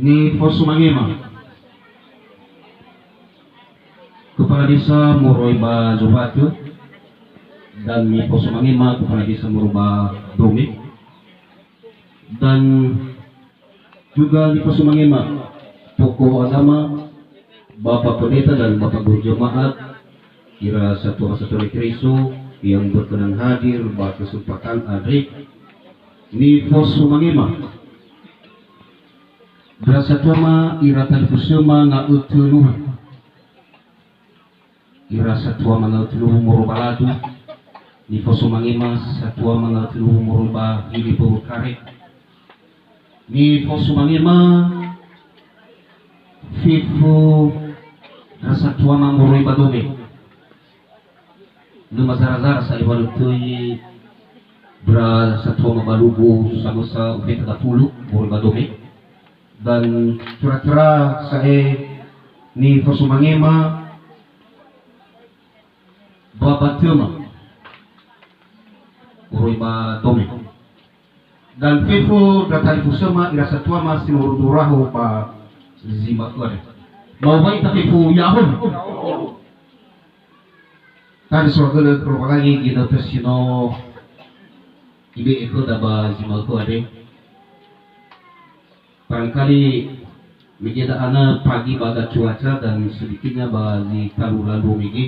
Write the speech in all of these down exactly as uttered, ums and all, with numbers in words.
Nifosumangema Kepala Desa moroi ba Zobatu, dan nifosumangema Kepala Desa moroi ba Dome, dan juga nifosumangema tokoh agama, Bapak Pendeta dan Bapak Guru Jemaat, ira satua-satua Kristo yang berkenan hadir ba kesempatan andre. Nifosumangema ndra satuama ira talifusöma nga'ötö luhu. Ira satua manga'ötö luhu moroi ba ladu, nifosumangema satua manga'ötö luhu moroi ba hili böwö kare, nifosumangema fefu ndra satuama moroi ba Dome. Lö mazara-zara sa iŵa'ö töi ndra satuama ba lugu samösa ufeta dafulu moroi ba Dome. Dan töra-töra sa'ae nifosumangema ba batöma moroi ba Dome. Dan fefu ndra talifusöma ira satuama si no rundu raho ba zi ma'öre. Mau bai ta fefu ya'ahowu. Tadi soagölö Lowalangi ginötö si no ibe'e khöda ba zi ma'ökhö andre. Barangkali mege da'anö pagi ba aga cuaca dan sedikitnya ba zi talu lalu mege,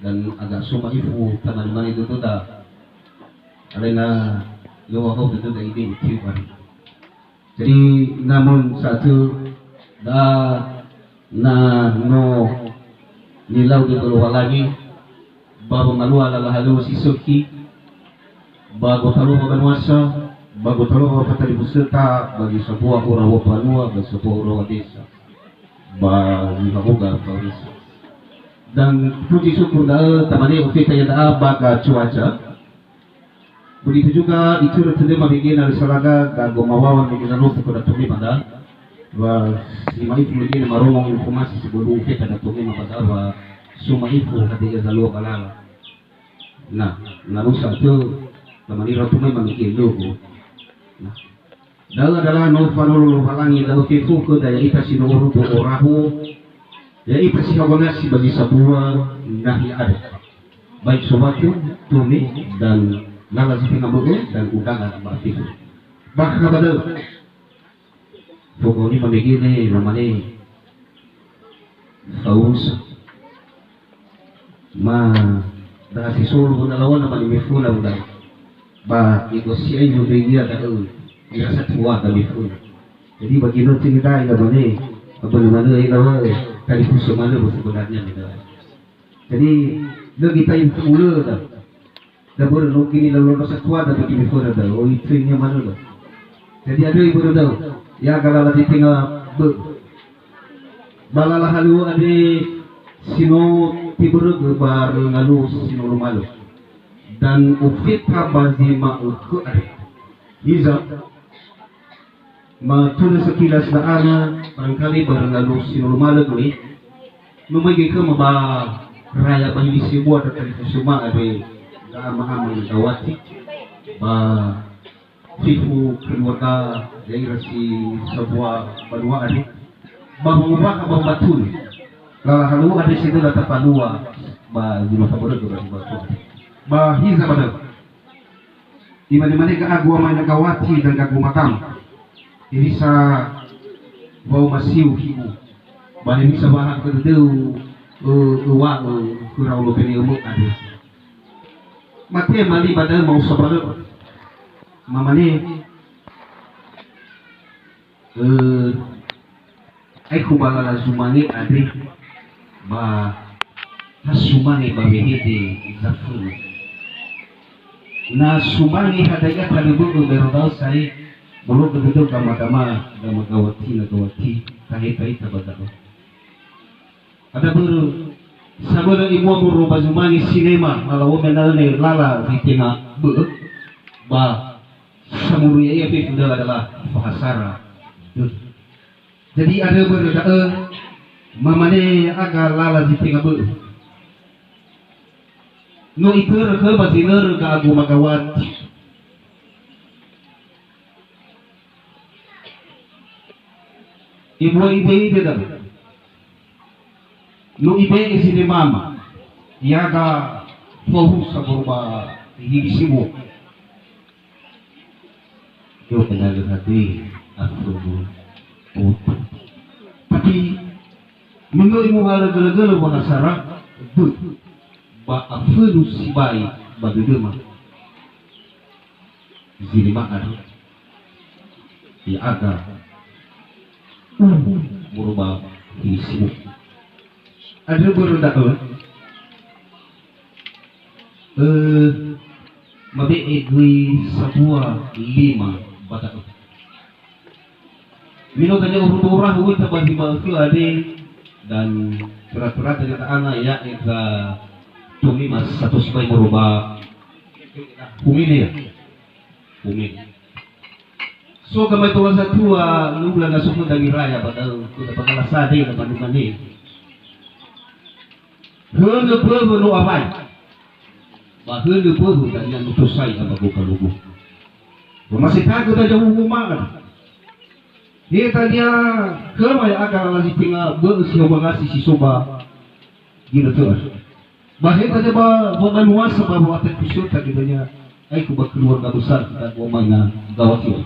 dan agak so ma'ifu tamane-mane dödöda. Alena lö wa'ahowu dödöda ibe'e tiu andre. Jadi, namun satu, da na no nilau dödö Lowalangi, ba wamalua lala halöŵö si sökhi, ba gotalua ba banuasa, ba gotalua ba fatalifusöta, ba zi sambua ura wambanua, ba zi sambua ura wa desa, ba zi ha'uga ba desa. Dan puji syukur da'ö, tamane ofeta ya'aga ba aga cuaca. Begitu juga itörö tödöma mege na lö salaga, gago mawawa mege na lö fukö datome ba da. Wa si ma'ifu mege na marongo informasi sebelum ofeta datome ba da, wa so ma'ifu hadia zalua ba lala. Nah, na lö sa'atö, tamane ira tumai mamege logo. Nah. Da'ö adalah no fanolo Lowalangi da'ö fefu khöda ya'ita si no orudu orahu, ya'ita si hawangasi ba zi sambua nahia andre. Baik Zobatu, Dome, dan lala zi tenga bö'ö, dan undangan ba fefu. Bakha ba da'ö. Pokoknya mamege ne, mamane. Faus. Ma, da si solo na lawana ba ni mefuna uda. Ba, ego si ai mo döi ia da'ö. Ira satua da mefuna. Jadi, bagi nanti ni dai da mane, apa ni mana ira wa, talifusö manö, sebenarnya ni dai. Jadi, lö kita yang ulö da. Da börö no gini lalu ndra satua da bagi meföna da, o itö nia manö da. Jadi andrö ibörö da'ö, ya'aga lala zi tenga bö'ö. Ba lala halöŵö andre si no tebörögö ba röi ngaluo si no lumalö. Dan ofeta ba zi ma'ökhö andre. Hiza, Matuna sekilas da'ana, barangkali barang lalu si no lumalö göi. Numai göi khöma ba raya ba hili sebua ndra talifusöma andre, ndra ama-ama Megawati, ba fefu keluarga ya'ira si sambua banua andre. Ba wangumbaha ba wambatuna. Lala halöŵö andre si töla tafalua ba zi no tabörögö ba zi ma'ökhö andre. Ba hiza ba da'ö. Imane-mane ga'agu ama Megawati dan gagu matam. Hewisa wa'omasiu hi'u. Ba hewisa wa'ahakhö dödöu, ö, öŵa'ö khöra olo bele'ömö andre. Matema li ba da'ö ma'usa ba lö'ö. Mamane, ö, Aekhu ba lala zumange andre, ba ha sumange ba wehede zafönu. Na sumange hadia talö bö'ö bero da'ö sa'ae, bologö dödöu gama-gama, gama gawati na gawati, taheta ita ba da'ö. Ada börö, sabölö imua moro ba zumange sinema, na la'ohe na'ö ne lala zi tenga bö'ö, ba samuru ya'ia fefu da'ö adalah fahasara dödö. Jadi, andrö börö da'ö, mamane ya'aga lala zi tenga bö'ö. No itörö khö ba zi lörö ga'agu Megawati. Ebua ide-ide da'ö. No ibe'e zinemama. Iada fauhusa baru ba hili siwo. Yo kenal hade afunu. Tapi, menurut mu ala gala-gala bahasa Arab, ba afunu sibai ba dödöma. Zinema andrö. Ya'aga uwu moroi ba hili siwo. Andrö börö da'ö, eh, mabe'e göi sabua lima ba da'ö. Mino dania urudura huita ba zi ma'ökhö ade dan tera-tera dania ta'ana ya'e za tumi mas sato sibai moroi ba humili ya. Amin. So gamai tola zatua, nubla na sukun dagi raya ba da'ö, kuda bagala sade na bandu mane. Hönö böwö no awai. Ba hönö böwö dania nutosai amba goka lugu. Wa masitagö da jauhu ma'an. He dania khöma ya'aga lala zi tenga bö'ö si hobangasi si so ba ginötö andrö. Ba he tania ba wamanuasa ba wa'atai kusöta gedanya aiko ba keluarga besar kita dua maina gawati.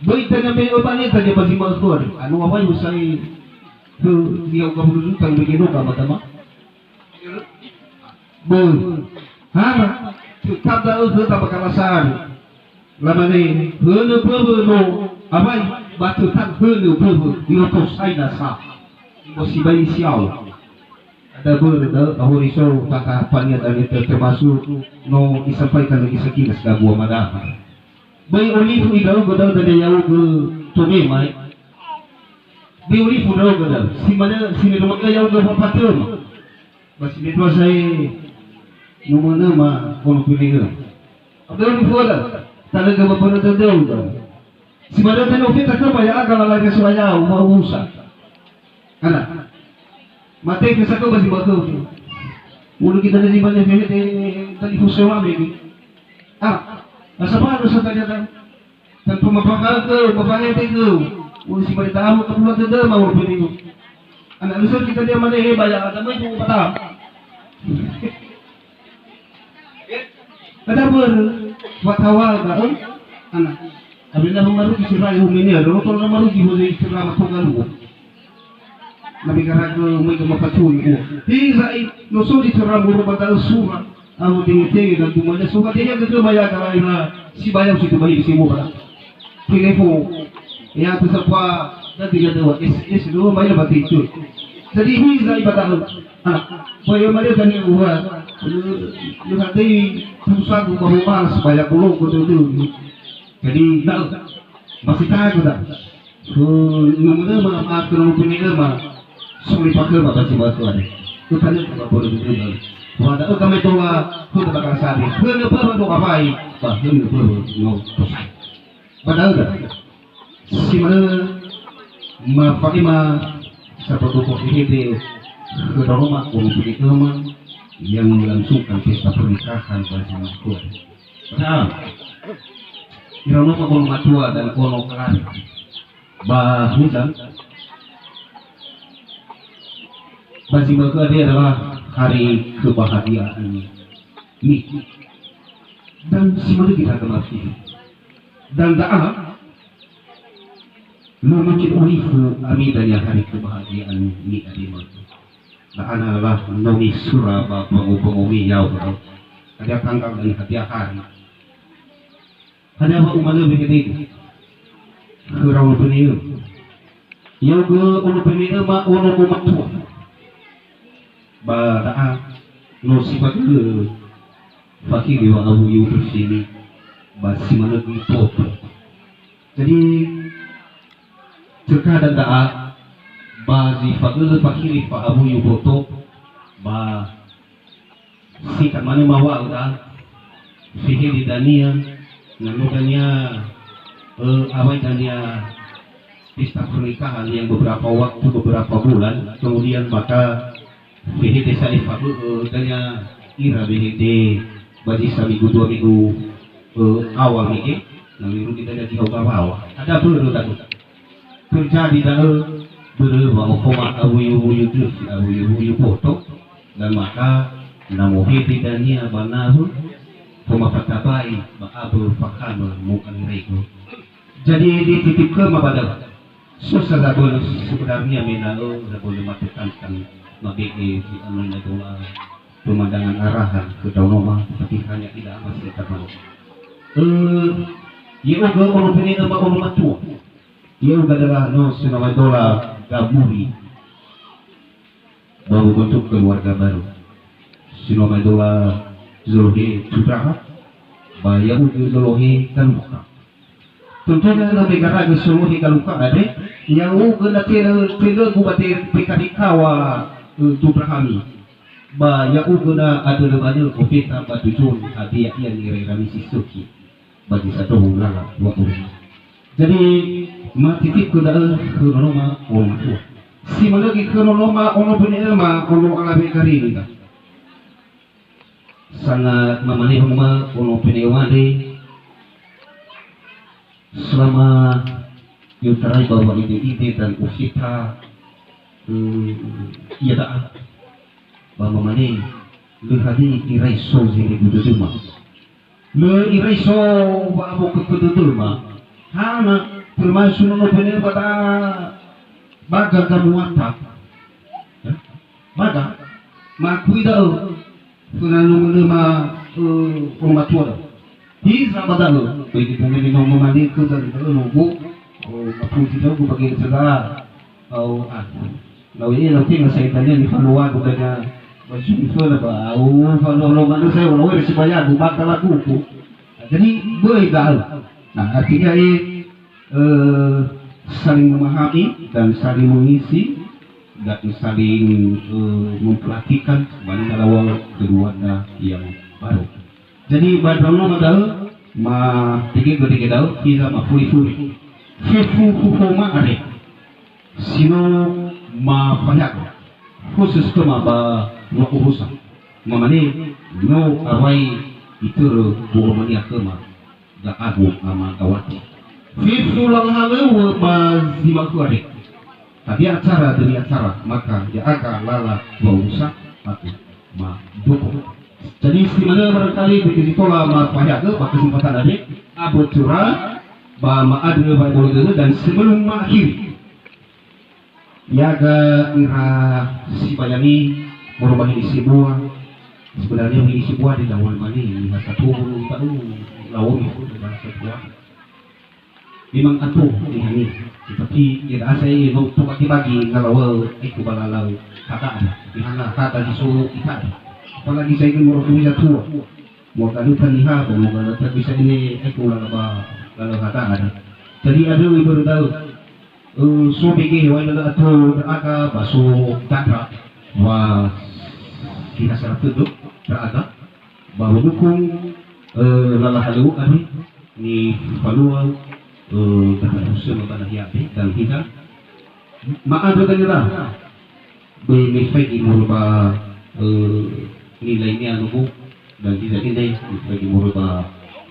Böi tania me ba ne tania ba zi ma'ökhö andrö. Anu awai usai ke dia uga bulu zuta udah genoka matama. Böi. Hana, tetap da'ö khöta ba kalasa andrö. Lamane, hönö böwö no, awai, ba tetap hönö böwö, no tosai nasa. Mo sibai siau. Ada börö da'ö, ahori so, tata pania dan itu termasuk, no, disampaikan lagi sekilas gabua madaha. Böi olifu idaugö da'ö dania yaugö tome mai. Böi olifu idaugö da'ö, si mane, si mane yaugö fafatöma. Ba si mane dua sae, nomöma, kono pilihan. Abdul olifu da'ö, talaga ba börö da'ö da'ö. Si manö tano feta khöma ya'aga lala Yesu ayau, ba usa. Ana. Mate ke sako ba zi ba khöu. Ulu kita na zi ba ne fehete tadi fuseu ame ni. Ah, asa ba asa tadi ada. Tanpa mapakal ke, mapakal ke. Ulu si pada tamu ke pula tede mau pilihan. Ana lusur kita dia mana he baya ada mai tu patah. Ada börö, watawal da'ö, ana. Abena marugi sirai humenia, dolo tola marugi hozei sirama toga luo. Nabi garaga mai ke mapacun, oh. Hiza i, no so di sirama uro ba da'ö sura, amo tenge-tenge dan tumanya sura, dia ke ke maya galaina, si bayar situ bayi di simu bara. Telefon, ya tu sapa, dan tidak ada, S S dulu, main apa itu. Jadi hiza i ba da'ö. Ah, boyo mare dania ura, lu, lu hatei pusagu bahwa mas banyak bolong betul-betul. Jadi, da'ö, masih tahu tak? Lu, lu mana ma, ma, kalau punya ma, suri pakai apa sih buat tuan? Lu tanya ke bapak dulu dulu. Wada, oh, kami tola, lu tak bakal sabi. Lu, lu, lu, lu, apa, apa, lu, lu, lu, lu, lu, Ba da'ö, si manö mafa'ema sabato fehede khö daroma kono pilihan yang melangsungkan pesta pernikahan ba zi ma'ökhö. Padahal ira noma kono matua dan kono kalari. Ba hiza, ba zi ma'ökhö ade adalah hari kebahagiaan ni. Dan si manö kita kemati. Dan da'a, no mungkin olifu ami dania hari kebahagiaan ni adema. Da'a na lah no nisura ba bango-bango mi yau. Hadia tanggal dan hadia hari. Hadia wa umalö wehedegu. Khöra ulubeni'ö. Ya'ugö ulubeni'ö ma ono gomatua. Ba da'a no si fagölö fakili wa'abu yu'udu sini ba si manö göi toto. Jadi, terkadang da'a ba zi fagölö fakili fa'abu yu'udu toto ba si tamane mawa'ö da'a, fehede dania, na no dania, eh, awai dania pesta pernikahan yang beberapa waktu, beberapa bulan, kemudian maka fehede sa'ae fabö'ö dania ira wehede ba zi saminggu dua minggu, eh, awal mege, na mirugi dania zi hauga wawa. Ada börö da'ö. Terjadi da'ö, Börö wa ofoma awuyu-wuyu döfi, awuyu-wuyu boto, dan maka na mohede dania ba nawö, foma fatabai ba abö fakamö mu'angerego. Jadi dititip khöma ba da'ö. Susah zabölö sebenarnya mena'ö zabölö mate tantang mabe'e di anuna dola pemandangan arahan ke Daunoma, tapi hanya tidak masih terlalu. Eh, ya uga ono pene ba ono matua. Ya uga adalah no senawai dola gaburi. Baru bentuk keluarga baru. Sinoma dola Zolohe Cudraha, ba ya'ugö Zolohe Galuka. Tentunya na megaragö Zolohe Galuka ade, ya'ugö na telö, telögu ba te, tekarikawa, eh, Cudrahami. Ba ya'ugö na adölö manö ofeta ba tujuan hadia ia nirerami si sökhi. Bagi satu lala dua puluh. Jadi, matitip khö da'ö khö nonoma ono matua. Si manö göi khö nonoma ono böne'öma ono alawe garini da. Sangat mamane homa ono böne'öma de. Selama i'otarai ba wa'ide-ide dan ofeta, eh, ia da'a. Ba mamane, lö hade irai so zi regu dödöma. Lö irai so wa'abokökö dödöma. Hana, termasuk nono böne'ö ba da baga gamuata. Ya? Baga. Makui da'ö. Föna nono ma, eh, ono matua da'ö. Hiza ba da'ö. Bagi pemene nono mane kö da'ö, da'ö nogo. Oh, mapuji da'ö bagi cedera. Oh, ah. Lau ia, lau tenga saya tanya ni fano wagu dada baju ni fana ba. Au fano lo mana saya walau ada sebaya bu bakal aku ku. Jadi, böi da'ö. Nah, artinya, eh, eh, saling memahami dan saling mengisi dan saling, eh, memperhatikan mana lawal keluarga yang baru. Jadi, ba ndraono ba da'ö, matege-tege da'ö, hiza mafuri-furi. Fefu huhoma are. Si no mafaehaga. Khusus khöma ba wa'uhusa. Mamane, no awai itörö wa'omania khöma, Ga'agu Ama Gawati. Fefu lala halöŵö ba zi ma'ökhö are. Hadia acara demi acara, maka ya'aga lala wa'uhusa, aku madukung. Jadi, si manö barangkali bete si tola mafaehaga ba kesempatan ade, abotura ba ma'andrö wa'ebolo dödö dan sebelum mengakhiri. Ya'aga ira sibayami, moroi ba hili sebua, sebenarnya hili sebua di lawan mane, niha satu ta'u, lawan itu adalah sebuah. Memang ato nihani, tetapi ya asa ini no to bagi-bagi ngalawa iku balalau kata ada. Di mana kata di Solo kita ada. Apalagi saya ini moroi dödö tua. Mogaluta niha, ba mogaluta bisa ini iku lalaba, lalau kata ada. Jadi ada ibarat tahu, eh, so bege wa ina ato aga ba so dada wa sina saratu do aga ba mendukung, eh, lala halöŵö ani. Nifalua, eh, dapat usaha ba nahia be dan kita ma'andrö dania. Böi mifaigi moroi ba, eh, nilai-nia nogu dan kita ini mifaigi moroi ba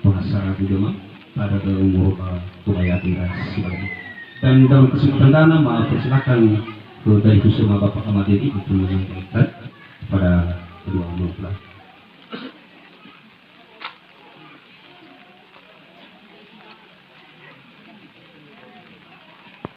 bahasa Rabu dema pada ke moroi ba kebaya tinggal si lagi. Dan dalam kesempatan dana, ma persilakan ke dari khusus Bapak Ahmad Dedi untuk menyampaikan kepada kedua mempelai.